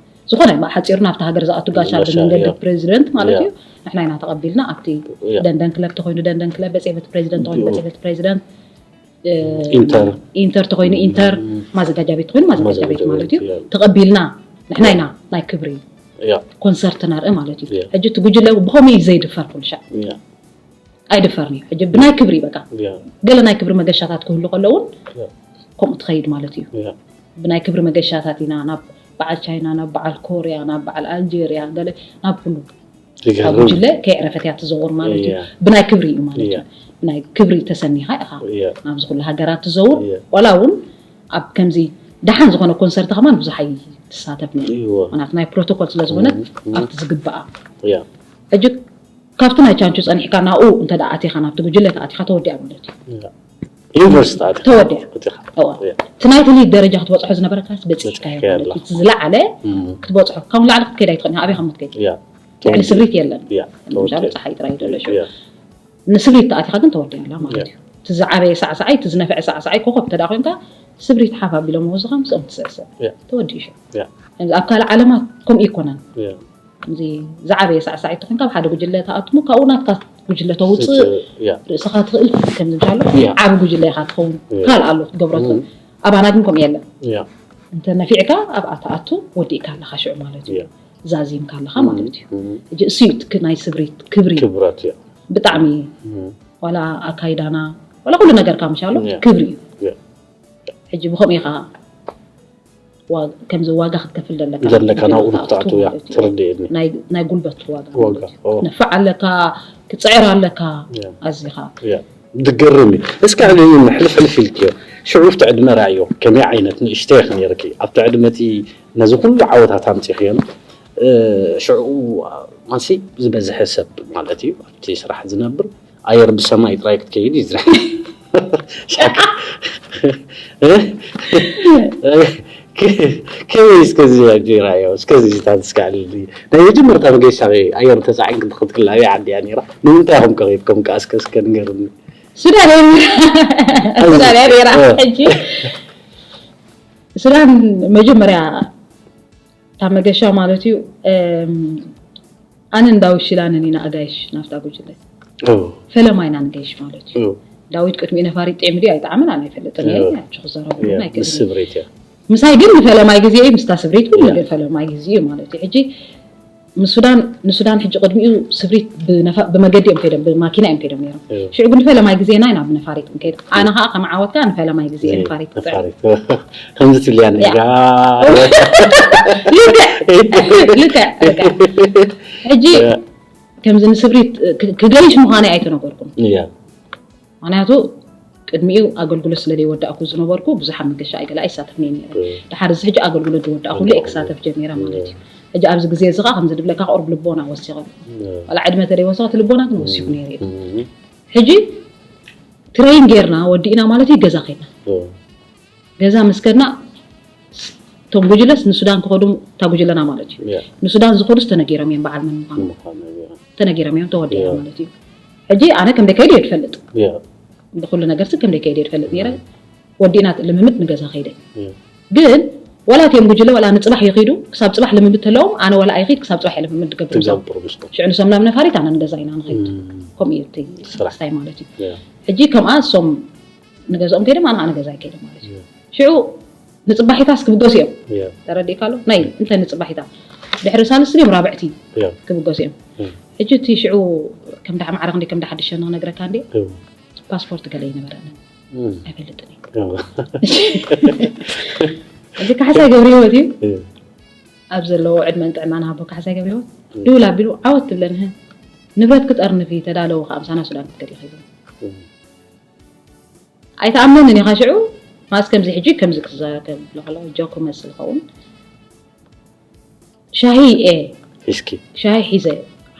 ዝኾነ ሓጺሩ ናብቲ ሃገር ዝኣቱ ጋሻ ጋሻ፣ ብመንገዲ እያ። ፕሬዚደንት ማለት እያ። እዩ። ንሕና ኢና ተቐቢልና ኣብቲ እያ። ደንደን ክለብ ተኾይኑ ደንደን ክለብ፣ ቤት ጽሕፈት ፕሬዚደንት ተኾይኑ እያ። ቤት ጽሕፈት ፕሬዚደንት፣ እ፣ ኢንተር። ኢንተር ተኾይኑ ኢንተር፣ እም። ማዘጋጃ ቤት ተኾይኑ ማዘጋጃ ቤት ማዘጋጃ ማለት ቤት፣ እዩ። እያ። ተቐቢልና ንሕና እያ። ኢና ናይ ክብሪ እያ። ኮንሰርት ነርኢ ማለት እዩ። እያ። ሕጂ እቲ ጉጅለ ብኸመይ እዩ ዘይድፈር ኩሉ ሻዕ? እያ። ኣይድፈርን እዩ። ሕጂ ብናይ ክብሪ በቃ እያ። ገለ ናይ ክብሪ መገሻታት ክህሉ ከሎ እውን እያ። ከምኡ ትኸይድ ማለት እዩ። እያ። ብናይ ክብሪ መገሻታት ኢና ናብ በዓል ቻይና፣ ናብ በዓል ኮርያ፣ ናብ በዓል ኣልጀርያ፣ ገለ ናብ ኩሉ ይገርም። ካብ ጉጅለ ከየዕረፈት እያ ትዘውር ማለት እዩ። እያ። ብናይ ክብሪ እዩ ማለት እዩ። እያ። ብናይ ክብሪ ተሰኒኻ ኢኻ እያ። ናብዚ ኩሉ ሃገራት ትዘውር። እያ። ዋላ እውን ኣብ ከምዚ ደሓን ዝኾነ ኮንሰርት ከማን ብዙሕ ኣይትሳተፍን እያ። እይወ። ምኽንያቱ ናይ ፕሮቶኮል ስለ ዝኾነት እም፣ እም። ኣብቲ ዝግባኣ። እያ። ሕጂ ካብቲ ናይ ቻንቹ ጸኒሕካ ናብኡ እንተ ደኣ ኣቲኻ፣ ናብቲ ጉጅለ ተኣቲኻ፣ ተወዲኣ ማለት እዩ። ዩኒቨርሲቲ ኣቲኻ ተወዲኣ። ኣቲኻ። እዋ። ያ። እቲ ናይቲ ሊግ ደረጃ ክትበጽሖ ዝነበረካስ በጺሕካዮ በጺሕካዮ ማለት እዩ። ኣለኻ። እቲ ዝለዓለ እም። ክትበጽሖ፣ ካብ ንላዕሊ ክትከይድ ኣይትኽእልን። ኣበይ ከም ክትከይድ? ያ። ልዕሊ ስብሪት የለን። ያ። ምሻሉ ተወዲኣ። ጸሓይ ጥራይ እዩ ዘሎ ሽዑ። ያ። ንስብሪት ተኣቲኻ ግን ተወዲኣ ኣላ ማለት ያ። እዩ። እቲ ዝዓበየ ሳዕሳዓይ፣ እቲ ዝነፍዐ ሳዕሳዓይ ኮኸብ እንተ ደኣ ኮይንካ፣ ስብሪት ሓፍ ኣቢሎም ወዝኻ ምስኦም ትስዕስዕ። ያ። ተወዲኡ ሽዑ። ያ። ከምዚ ኣብ ካልእ ዓለማት ከምኡ ይኮነን። ያ። ከምዚ ዝዓበየ ሳዕሳዒ ተኾይንካ ኣብ ሓደ ጉጅለ ትኣትሙ፣ ካብኡ ናትካ ጉጅለ ተውፅእ፣ ያ። ርእስኻ ትኽእል ከምዚ ምሻሎ ያ። ዓቢ ጉጅለ ኢኻ ትኸውን። ያ። ካልእ ኣሎ ክትገብሮ ትኽእል። እም። ኣባና ግን ከምኡ የለን። ያ። እንተ ነፊዕካ ኣብኣ ትኣቱ፣ ወዲእካ ኣለኻ ሽዑ ማለት እዩ። ያ። ዛዚምካ ኣለኻ ማለት እዩ። እም። ሕጂ እሱ እዩ እቲ ናይ ስብሪት ክብሪ። ክብረት ያ። ብጣዕሚ እም። ዋላ ኣካይዳና፣ ዋላ ኩሉ ነገርካ ምሻሎ ያ። ክብሪ እዩ። ያ። ሕጂ ብኸምኡ ኢኻ ዋ-፣ ከምዚ ዋጋ ክትከፍል ዘለካ ዘለካ ናብኡ ክትኣቱ ክትኣቱ ያ፣ ማለት እዩ። ተረድእኒ። ናይ፣ ናይ ጉልበት ዋጋ ዋጋ፣ ማለት እዩ። ኦ። ክትነፍዕ ኣለካ፣ ክትጽዕር ኣለካ ያ። ኣዚኻ። ያ። ዝገርም እዩ። እስኪ ኣነ ሕልፍ ሕልፍ ኢልክዮ። ሽዑ ኣብቲ ዕድመ ርኣዮ፣ ከመይ ዓይነት ንእሽተይ ኢኺ ነይርኪ። ኣብቲ ዕድመ እቲ ነዚ ኩሉ ዓወታት ኣምፂእክዮ። እ፣ ሽዑ ማሲ ዝበዝሐ ሰብ ማለት እዩ ኣብቲ ስራሕ ዝነብር ኣየር ብሰማይ ጥራይ ክትከይድ እዩ ዝረአ። ሻክ። እ? ከመይ እስከዚ ጌራዮ? እስከዚ ታትስካል ናይ መጀመርታ መገሻ ኣየር ተጻዒንክ ክትክል ኣበይ ዓዲ እያ ነይራ? ንምንታይ ኢኹም ከኺድኩም ከኣ እስከ እስከ ንገርኒ። ሱዳን እያ ነይራ። ሱዳን እያ ነይራ። እ። ሕጂ ሱዳን መጀመርያ እታ መገሻ ማለት እዩ። እም፣ ኣነን ዳዊት ሽላንን ኢና ኣጋይሽ ናብታ ጉጅለ። ኦ፣ ፈለማ ኢና ንገይሽ ማለት እዩ። ኦ፣ ዳዊት ቅድሚኡ ነፋሪት ጥዕሚ ድዩ ኣይጠዓመን ኣነ ኣይፈልጥን እየ። ኦ። ያው ክዛረቡ ያ፣ ኣይክእልን። ምስ ስብሪት እያ። ምሳይ ግን ንፈለማይ ግዜ እዩ፣ ምስታ ስብሪት እውን ያ። ግን ፈለማይ ግዜ እዩ ማለት እዩ። ሕጂ ምስ ሱዳን፣ ንሱዳን ሕጂ ቅድሚኡ ስብሪት ብነፋ-፣ ብመገዲ እዮም ከይዶም፣ ብማኪና እዮም ከይዶም ነይሮም። ያ። ሽዑ ግን ንፈለማይ ግዜ ኢና ኢና ብነፋሪት ክንከይድ። ኣነ ከዓ ከም ዓወትካ ንፈለማይ ግዜ እየ ነፋሪት ክፅዕር። ከምዚ ትብልያ ነጋ። ያ። ልክዕ፣ ልክዕ፣ ልክዕ። ሕጂ ያ። ከምዚ ንስብሪት ክ-፣ ክገይሽ ምዃነይ ኣይተነገርኩም። ያ። ምኽንያቱ ቅድሚኡ ኣገልግሎት ስለ ዘይወዳእኩ ዝነበርኩ ብዙሓት መገሻ ኣይገለ ኣይሳተፍን እየ ነይረ። እ። ድሓር እዚ ሕጂ ኣገልግሎት ዝወዳእኩሉ እየ ክሳተፍ ጀሚረ ማለት እዩ። ሕጂ ኣብዚ ግዜ እዚ ከዓ ከምዚ ድብለካ ቁሩብ ልቦና ወሲኸ ኣለኹ። እ። ዋላ ዕድመ ተደይወሰኸ እቲ ልቦና ግን ወሲኹ ነይሩ እዩ። እ። ሕጂ ትሬን ጌርና ወዲእና ማለት እዩ ገዛ ከድና። እ። ገዛ ምስ ከድና ስ-፣ እቶም ጉጅለስ ንሱዳን ክኸዱ እታ ጉጅለና ማለት እዩ። ያ። ንሱዳን ዝኸዱስ ተነጊሮም እዮም በዓል መን ምዃኑ። ምዃኑ፣ ያ። ተነጊሮም እዮም ተወዲኦም ያ። ማለት እዩ። ሕጂ ኣነ ከም ደይ ከይደ እየ ዝፈልጥ። ያ። ብኩሉ ነገር ሲ ከም ደይ ከይደ እየ ዝፈልጥ ነይረ። ወዲእና ልምምድ ንገዛ ከይደ። ያ። ግን ዋላ እቲኦም ጉጅለ ዋላ ንፅባሕ ይኺዱ፣ ክሳብ ፅባሕ ልምምድ ተለዎም፣ ኣነ ዋላ ኣይኺድ ክሳብ ፅባሕ እየ ልምምድ ዝገብር ምስኦም። ትገብሩ ምስኦም። ሽዑ ንሶም ናብ ነፋሪት ኣነ ንገዛ ኢና ንኸይድ። እም። ከምኡ እዩ እቲ ስራሕ። ስታይ ማለት እዩ። ያ። ሕጂ ከምኣ እሶም ንገዝኦም ከይዶም ኣነ ከዓ ንገዛይ ከይደ ማለት እዩ። ያ። ሽዑ ንፅባሒታስ ክብገሱ እዮም። ያ። ተረዲእካ ኣሎ? ናይ እንተ ንፅባሒታ ድሕሪ ሳልስቲ ድዮም ራብዕቲ ያ። ክብገሱ እዮም። ያ። ሕጂ እቲ ሽዑ ከም ደሓ ማዕረ ክንደይ ከም ደሓ ድሸነ ክነግረካ እንዴ? ያ። ፓስፖርት ገለ ይነበረንን። እም። ኣይፈልጥን እዩ። ያ። እዚ ካሕሳይ ገብረ ህይወት እዩ። ያ። ኣብ ዘለዎ ዕድመን ጥዕናን ሃቦ ካሕሳይ ገብረ ህይወት። እም። ድውል ኣቢሉ ዓወት ትብለኒ፣ "ህ፣ ንብረት ክጠርንፊ ተዳለዉ ከኣ ምሳና ሱዳን ክትከዲ ኢኺ?" እም። ኣይተኣምነንን ኢኻ ሽዑ። ማስ ከምዚ ሕጂ ከምዚ ክዛረብ ከሎ ጆክ ክመስል ይኸውን። ሻሂ፣ ኤ፣ ሒዝኪ? ሻሂ ሒዘ።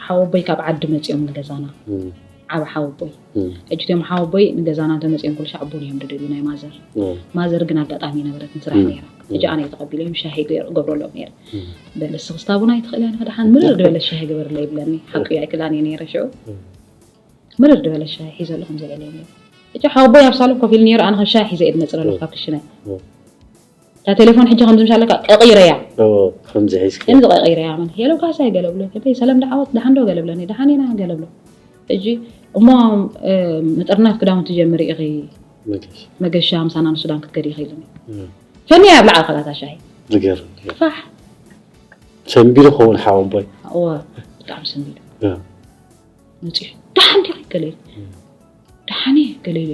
ሓወቦይ ካብ ዓዲ መጺኦም ንገዛና። እም። ዓቢ ሓወቦይ። እም። ሕጂ እቶም ሓወቦይ ንገዛና እንተመጺኦም ኩሉ ሻዕ ቡን እዮም ዝደልዩ ናይ ማዘር። እም። ማዘር ግን ኣጋጣሚ ነበረት ንስራሕ እም። ነይራ። ሕጂ እም። ኣነ እየ ተቐቢለ እዮም ሻሂ ገይረ እገብረሎም ነይረ። እም። በለ፣ "ንስኽስታ ቡን ኣይትኽእልያን ኢኻ ደሓን ምርር ዝበለ ሻሂ ግበርለይ" ይብለኒ። ሓቂ እዩ ኣይክእላን እየ ነይረ ሽዑ። እም። ምርር ዝበለ ሻሂ ሒዘ ኣለኹ ከምዚ ኢለ ነይረ። ሕጂ ሓወቦይ ኣብ ሳሎን ኮፍ ኢሉ ነይሩ፣ ኣነ ኸ ሻሂ ሒዘ እየ ዝመጽእ ዘለኹ እም። ካብ ክሽነ። እም። እታ ቴሌፎን ሕጂ ከምዚ ምሻለካ ቀቒረያ። ኦ፣ ከምዚ ሒዝኪ። ከምዚ ቀቒረያ፣ መን፣ "ሄሎ ካሳይ" ገለ ብሎ፣ ከመይ፣ "ሰላም ዶ ዓወት፣ ደሓን ዶ?" ገለ ብለኒ፣ "ደሓን ኢና" ገለ ብሎ። ሕጂ፣ "እሞ፣ እ፣ ምጥርናፍ ክዳውንቲ ጀምሪ ኢኺ፣ መገሻ። መገሻ ምሳና ንሱዳን ክትከዲ ኢኺ" ኢሉኒ። እም። ፈንያ ኣብ ላዕሊ ከላታ ሻሂ። ዝገርም። ፋሕ። ሰንቢዱ ክኸውን ሓወቦይ። እወ፣ ብጣዕሚ ሰንቢዱ። እም። መጺኡ፣ "ደሓን ዲኺ?" ገለ ኢሉ። እም። "ደሓን እየ" ገለ ኢለ፣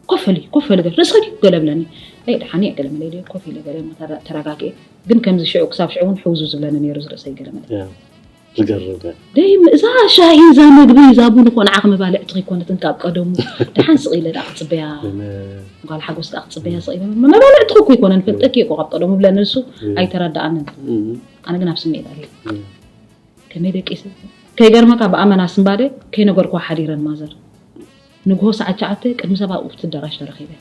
"ኮፍ በሊ፣ ኮፍ በሊ" ገለ፣ "ርእስኺ ድዩ?" ገለ ብለኒ። "ኣይ፣ ደሓን እየ" ገለ መለ ኢለ፣ ኮፍ ኢለ ገለ ተረ-፣ ተረጋግኤ። ግን ከምዚ ሽዑ፣ ክሳብ ሽዑ እውን ሕውዙ ዝብለኒ ነይሩ እዚ ርእሰይ ገለ መለ። ያ፣ ዝገርም እያ። ደይ፣ እዛ ሻሂ፣ እዛ መግቢ፣ እዛ ቡን እኮ ንዓኺ መባልዕትኺ ኣይኮነትን ካብ ቀደሙ። ደሓን ስቕ ኢለ ደኣ ክጽበያ፣ እነ ጓል ሓጎስ ደኣ ክጽበያ ስቕ ኢለ፣ መባልዕትኺ እኮ ኣይኮነን፣ ፈልጠኪ እኮ ካብ ቀደሙ ብለኒ ንሱ፣ እም። ኣይተረድኣንን። እም። ኣነ ግን ኣብ ስምዒት ኣልየ። እም። ከመይ ደቂሰ? ከይገርመካ ብኣመና ስምባደ ከይነገርኩዋ ሓዲረን ማዘር። ንግሆ ሰዓት ሸዓተ ቅድሚ ሰብ ኣብቲ ኣዳራሽ ተረኺበ።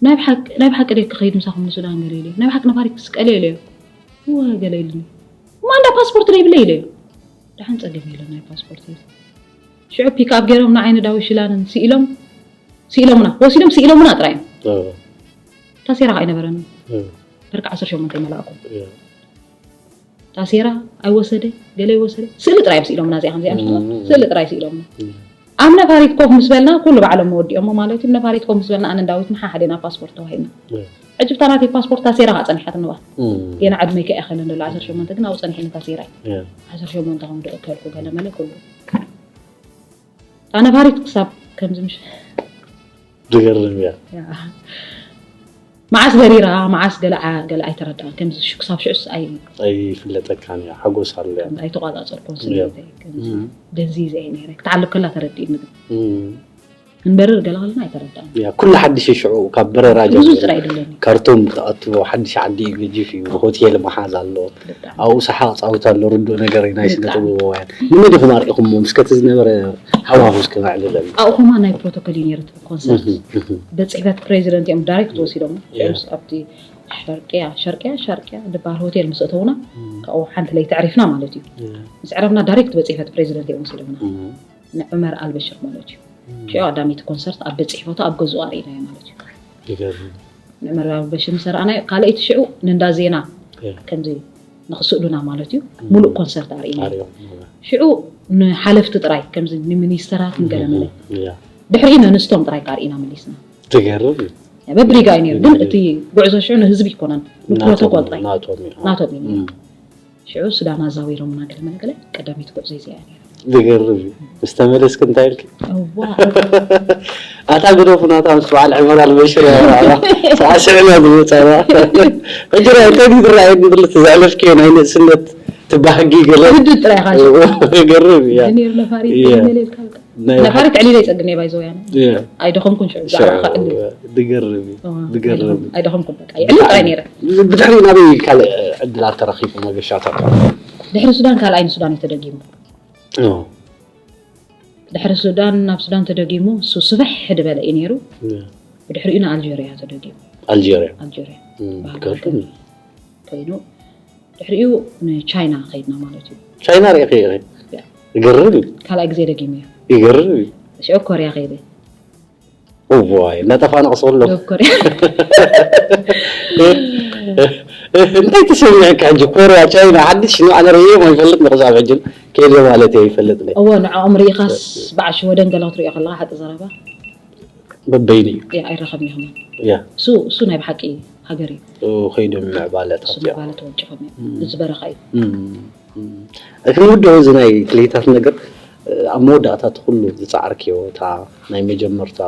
ናይ ብሓቂ ናይ ብሓቂ ደይ ክኸይድ ምሳኹም ንሱዳን ገለ ኢለዮ። ናይ ብሓቂ ነፋሪት ክስቀልዮ ኢለዮ። እወ ገለ ኢሉኒ። እሞ እንዳ ፓስፖርት ደይብለይ ኢለዮ። ደሓን ጸገም የለን ናይ ፓስፖርት ኢሉ። ሽዑ ፒክኣፕ ገይሮም ንዓይን ዳዊት ሽላንን ስኢሎም ስኢሎምና ወሲዶም ስኢሎምና ጥራይ እዮም። ታሴራ ከኣ ኣይነበረንን። በርካ ዓሰርተ ሸሞንተ ይመላእኩም። ታሴራ ኣይወሰደ ገለ ይወሰደ ስእሊ ጥራይ እዮም ስኢሎምና። እዚኣ ከምዚኣ ምሽ ስእሊ ጥራይ ስኢሎምና። ኣብ ነፋሪት ኮፍ ምስ በልና ኩሉ ባዕሎም መወዲኦሞ ማለት እዩ። ነፋሪት ኮፍ ምስ በልና ኣነን ዳዊትን ሓሓደ ናብ ፓስፖርት ተዋሂብና። ሕጂ ብታ ናተይ ፓስፖርት ታሴራ ከኣ ጸኒሓትኒ እባ። ገና ዕድመይ ከይኣኸለን ዘሎ ዓሰርተ ሸሞንተ ግን ኣብኡ ጸኒሕኒ ታሴራ እዩ። ዓሰርተ ሸሞንተ ከም ደእከልኩ ገለ መለ ኩሉ እታ ነፋሪት ክሳብ ከምዚ ምሽ ዝገርም እያ። መዓስ በሪራ መዓስ ገለ ገለ ኣይተረዳእን። ከምዚ ክሳብ ሽዑስ ኣይ ኣይፍለጠካን እያ። ሓጎስ ኣሎ እያ። ኣይተቋጻጸርኩን ስሜተይ። ከምዚ ደንዚዘ እየ ነይረ። ክትዓልብ ከላ ተረዲእኒ ግን ክንበርር ገለ ከለና ኣይተረዳእን። እያ ኩሉ ሓድሽ እዩ ሽዑ ካብ በረራ ብዙ ጀሚሩ። ጥራይ ድለኒ። ካርቱም ክትኣትዎ ሓድሽ ዓዲ እዩ፣ ገጂፍ እዩ። ሆቴል ምሓዝ ኣሎ። ብጣዕሚ። ኣብኡ ሰሓቕ ጻውታ ኣሎ። ርዱእ ነገር እዩ ናይ ስነ ብጣዕሚ። ጥበባውያን። ንመን ኢኹም ኣርኢኹሞ? እስከ እቲ ዝነበረ ሃዋሁ እስከ ነዕልለሉ። ኣብኡ ኸማ ናይ ፕሮቶኮል እዩ ነይሩ እቲ ኮንሰርት። እህ፣ እህ። ቤት ጽሕፈት ፕሬዚደንት እዮም ዳይሬክት ወሲዶም። ያ። ምስ ኣብቲ ሸርቅያ ሸርቅያ ሸርቅያ ዝበሃል ሆቴል ምስ እተውና እም። ካብኡ ሓንቲ ለይቲ ዕሪፍና ማለት እዩ። ያ። ምስ ዕረፍና ዳይሬክት ቤት ጽሕፈት ፕሬዚደንት እዮም ወሲዶምና። እም። ንዑመር ኣልበሽር ማለት እዩ። እም። ሽዑ ቀዳመይቲ ኮንሰርት ኣብ ቤት ጽሕፈቱ ኣብ ገዝኡ ኣርኢናዮ ማለት እዩ። ይገርም። ንዑመር ኣልበሽር ምስ ኣርኣናዮ ካልኣይቲ ሽዑ ንእንዳ ዜና ያ። ከምዚ ንኽስእሉና ማለት እዩ። እም። ሙሉእ ኮንሰርት ኣርኢና። ኣርዮም። ሽዑ ንሓለፍቲ ጥራይ ከምዚ ንሚኒስተራት ንገለ መለ። ያ። ድሕሪኡ ነንስቶም ጥራይ ከኣ ኣርኢና መሊስና። ትገርም እዩ። በብሪጋ እዩ ነይሩ ግን እቲ ጉዕዞ ሽዑ ንህዝቢ ኣይኮነን ንፕሮቶኮል ጥራይ ናቶም እዩ። ናቶም እዩ ነይሩ። እም። ሽዑ ሱዳን ኣዛዊሮምና ገለ መለ ገለ ቀዳመይቲ ጉዕዞ እዚኣ እያ ነይራ። ዝገርም እዩ። ምስ ተመለስኪ እንታይ ኢልኪ? እዋ ኣታ ግደፉ ናታ ምስ በዓል ዕመር ኣልበሽር ያወራዕና ሳዕስዕና ዝመፃና ሕጂ ናይ እንታይ ድዩ ዝረኣየኒ ዘሎ እቲ ዘሕለፍክዮ ናይ ንእስነት ትባህጊ ገለ ውድድ ጥራይ ኢኻ ዝገርም እያ ነይሩ ነፋሪት እያ። ገለ መለ ኢልካ በቃ ናይ ነፋሪት ዕሊለ ይጸግን እየ ባይዘው ያነ እያ። ኣይደኸምኩን ሽዑ ሽዑ፣ ብዛዕባ ከዕሊ ድገርም እዩ። እዋ፣ ድገርም እዩ። ኣይደኸምኩን በቃ ይዕሊ ጥራይ ነይረ። ብድሕሪ ናበይ ካልእ ዕድላት ተረኺቡ መገሻታት? ድሕሪ ሱዳን ካልኣይ ንሱዳን እዩ ተደጊሙ። ኦ፣ ድሕሪ ሱዳን ናብ ሱዳን ተደጊሙ እሱ ስፍሕ ድበለ እዩ ነይሩ። እያ። ብድሕሪኡ ንኣልጀርያ ተደጊሙ። ኣልጀርያ። ኣልጀርያ እም፣ በዓል ከርፍን ሃገር ኮይኑ ድሕሪኡ ንቻይና ከይድና ማለት እዩ። ቻይና ርኢኺ ኢኺ? ያ። ይገርም እዩ። ካልኣይ ግዜ ደጊመዮ። ይገርም እዩ። ሽዑ ኮርያ ከይደ። እዋይ እናጠፋና ቅስቕሎ። ደቡብ ኮርያ። እንታይ ተሰሚዕካ ሕጂ? ኮርያ፣ ቻይና፣ ሓድሽ ሽም ኣነ ርእዮም ኣይፈልጥ ንክሳብ ሕጂ ከይደ ማለት እየ ይፈልጥ ነይ። እወ ንዕኦም ርኢኻስ በዓል ሽወደን ገለ ክትሪኦ ከለኻ ሓቂ ዘረባ በበይኑ እዩ። ያ ኣይረኸብን ኢኹም። ያ እሱ እሱ ናይ ብሓቂ ሃገር እዩ። ከይዶም ምዕባለታት እሱ እዮም። ምዕባለ ተወንጭፎም እዮም። እዚ በረኻ እዩ። እም፣ እም። ክንውድኦ እዚ ናይ ክልኢታት ነገር ኣብ መወዳእታ እቲ ኩሉ ዝፃዓርክዮ እታ ናይ መጀመርታ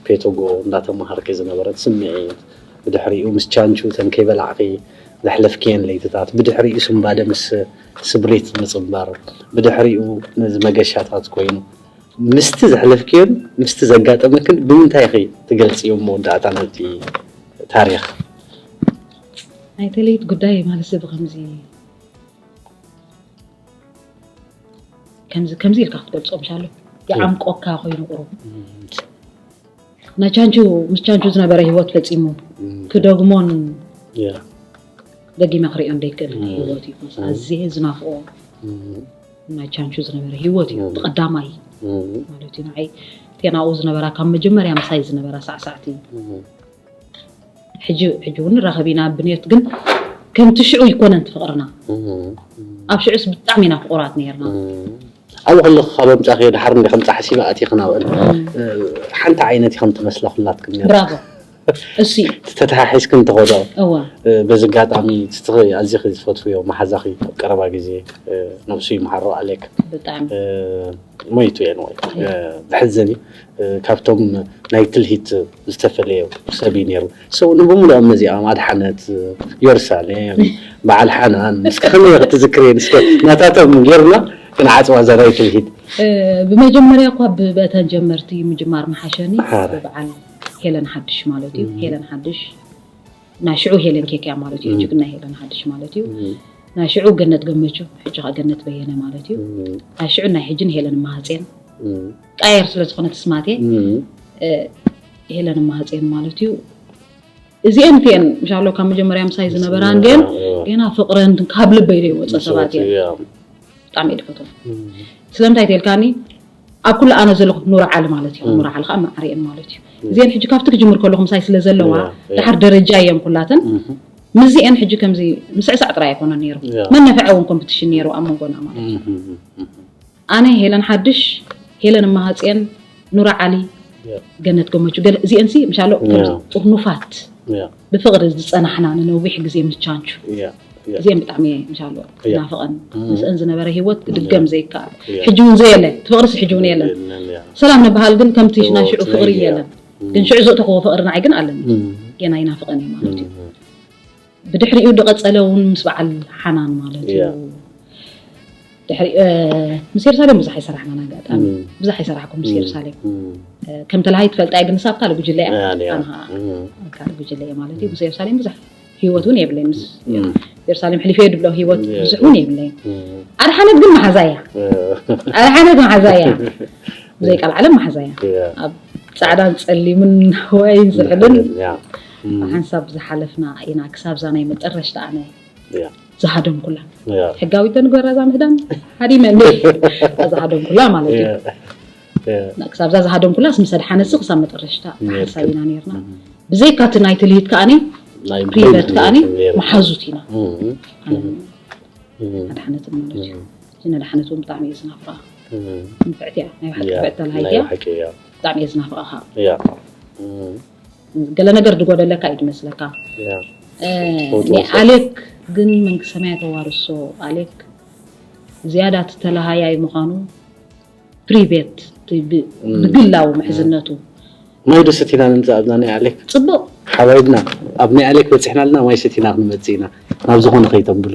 ፔቶጎ እንዳተማሃርኪ ዝነበረት ስምዒት ብድሕሪኡ ምስ ቻንቹ እተን ከይበላዕኺ ዘሕለፍክየን ለይትታት ብድሕሪኡ ስምባደ ምስ ስብሪት ምፅንባር ብድሕሪኡ ነዚ መገሻታት ኮይኑ ምስቲ ዘሕለፍክዮን ምስቲ ዘጋጠመክን ብምንታይ ኢኺ ትገልፅዮ መወዳእታ ናይቲ ታሪኽ? ናይ ተለይት ጉዳይ ማለት ሰብ ከምዚ ከምዚ ከምዚ ኢልካ ክትገልፆ ምሻሎ ይዓምቆካ ኮይኑ ቁሩብ ናይ ቻንቹ ምስ ቻንቹ ዝነበረ ህይወት ፈፂሙ ክደግሞን ደጊመ ክሪኦን ደይክእል ህይወት እዩ ኣዝየ ዝናፍቆ ናይ ቻንቹ ዝነበረ ህይወት እዩ ብቐዳማይ ማለት እዩ ንዓይ ቴናኡ ዝነበራ ካብ መጀመርያ ምሳይ ዝነበራ ሳዕሳዕቲ ሕጂ ሕጂ እውን ንራኸብ ኢና ብንየት ግን ከምቲ ሽዑ ይኮነን ፍቅርና ኣብ ሽዑስ ብጣዕሚ ኢና ፍቁራት ነርና ኣብኡ ከለኹ ካብ ኣምጻኺ ድሓር እንዲ ከምጻ ሓሲበ ኣቲኺ ናብአን ሓንቲ ዓይነት ኢኸን ትመስላ ኩላትክን ነርክን። ብራቮ። እሲ። ተተሓሒዝክን ትኸዶ። እዋ። በዚ ኣጋጣሚ ትትኺ ኣዚኺ ዝፈትውዮ መሓዛኺ ኣብ ቀረባ ግዜ ነብሱ ይምሓሮ ኣሌክ። ብጣዕሚ። ሞይቱ እየ ንወይ። ብሕዘን እዩ። ካብቶም ናይ ትልሂት ዝተፈለየ ሰብ እዩ ነይሩ። So ንብሙሉኦም እዚኦም ኣድሓነት፣ ዮርሳሌም፣ በዓል ሓናን እስከ ከመይ ክትዝክርየን እስከ ናታቶም ጌርና ክንዓጽዋ እዛ ናይ ትልሂት። ብመጀመርያ እኳ ብእተን ጀመርቲ ምጅማር ምሓሸኒ ሓራይ። ብበዓል ሄለን ሓድሽ ማለት እዩ። ሄለን ሓድሽ ናይ ሽዑ ሄለን ኬክ እያ ማለት እዩ። ሕጂ ግን ናይ ሄለን ሓድሽ ማለት እዩ። ናይ ሽዑ ገነት ገመቹ፣ ሕጂ ኸዓ ገነት በየነ ማለት እዩ። ናይ ሽዑ ናይ ሕጅን ሄለን ማህጼን ቀየር ስለ ዝኾነ ትስማቴ፣ ሄለን ማህጼን ማለት እዩ። እዚአን እቲአን ምሻሎ ካብ መጀመርያ ምሳይ ዝነበራ እንዲአን ገና ፍቕረን ካብ ልበይ ዘይወፀ ሰባት እየን። ብጣዕሚ እየ ድፈትወን። ስለምንታይ ተልካኒ፣ ኣብ ኩሉ ኣነ ዘለኹ ኑር ዓሊ ማለት እዩ። ኑር ዓሊ ከዓ ማዕሪአን ማለት እዩ። እዚአን ሕጂ ካብቲ ክጅምር ከለኹ ምሳይ ስለ ዘለዋ ድሓር ደረጃ እየን ኩላተን። ምስዚአን ሕጂ ከምዚ ምስዕሳዕ ጥራይ ኣይኮነን ነይሩ፣ መነፈዐ እውን ኮምፕቲሽን ነይሩ ኣብ መንጎና ማለት እዩ። ኣነ፣ ሄለን ሓድሽ፣ ሄለን ማህጼን፣ ኑር ዓሊ፣ ገነት ገመቹ፣ ገለ እዚአንሲ ምሻሎ ጥርኑፋት ብፍቕሪ ዝፀናሕና ንነዊሕ ግዜ ምስ ቻንቹ እዚአን ብጣዕሚ እየ ምሻሎ ናፍቐን። ምስአን ዝነበረ ህይወት ክድገም ዘይከኣል፣ ሕጂ እውን ዘየለ፣ እቲ ፍቕርሲ ሕጂ እውን የለን። ሰላም ንበሃል ግን ከምቲ ናይ ሽዑ ፍቕሪ የለን። ግን ሽዑ ዘእተኽዎ ፍቕሪ ንዓይ ግን ኣለኒ። ገና ይናፍቐን እዩ ማለት እዩ። ብድሕሪኡ ዝቐጸለ እውን ምስ በዓል ሓናን ማለት እዩ። ድሕሪ ምስ የሩሳሌም ብዙሕ ኣይሰራሕናን። ኣጋጣሚ ብዙሕ ኣይሰራሕኩም ምስ የሩሳሌም። ከም ተላሃይ ትፈልጣ እየ፣ ግን ንሳ ኣብ ካልእ ጉጅለ እያ። ኣነ ኣብ ካልእ ጉጅለ እየ ማለት እዩ። ምስ የሩሳሌም ብዙሕ ህይወት እውን የብለይ። ምስ የሩሳሌም ሕሊፈ እየ ድብሎ ህይወት ብዙሕ እውን የብለይ። ኣድሓነት ግን መሓዛ እያ። ኣድሓነት መሓዛ እያ። ብዘይ ቃል ዓለም መሓዛ እያ። ኣብ ጻዕዳን ጸሊምን ወይ ዝሕልን ሓንሳብ ዝሓለፍና ኢና። ክሳብ እዛ ናይ መጨረሽታ ኣነ ዝሃደምኩላ ሕጋዊት ዶ ንግበራ እዛ ምህዳም? ሃዲመ እንደ ዝሃደምኩላ ማለት እዩ። ክሳብ እዛ ዝሃደምኩላ ምስ ኣድሓነሲ ክሳብ መጨረሽታ ሓንሳብ ኢና ነርና። ብዘይካ እቲ ናይ ትልሂት ከኣኒ ፕሪቨት ከኣኒ መሓዙት ኢና። ኣድሓነትን ማለት እዩ። እዚ ነድሓነት እውን ብጣዕሚ እየ ዝናፍቃ። ንፍዕቲ እያ፣ ናይ ብሓቂ ንፍዕቲ ተላሃይቲ እያ። ብጣዕሚ እየ ዝናፍቃ። ገለ ነገር ዝጎደለካ እዩ ዝመስለካ። ኣሌክ ግን መንግስተ ሰማያት ተዋርሶ። ኣሌክ ዝያዳ እቲ ተላሃያይ ምዃኑ ፕሪቬት ብግላዊ ምሕዝነቱ። ማይ ዶ ሰቲና ንምፃእ ኣብዛ ናይ ኣሌክ? ፅቡቕ። ሓባይብና ኣብ ናይ ኣሌክ በፂሕና ኣለና፣ ማይ ሰቲና ክንመፅእ ኢና ናብ ዝኾነ ከይተንብሉ።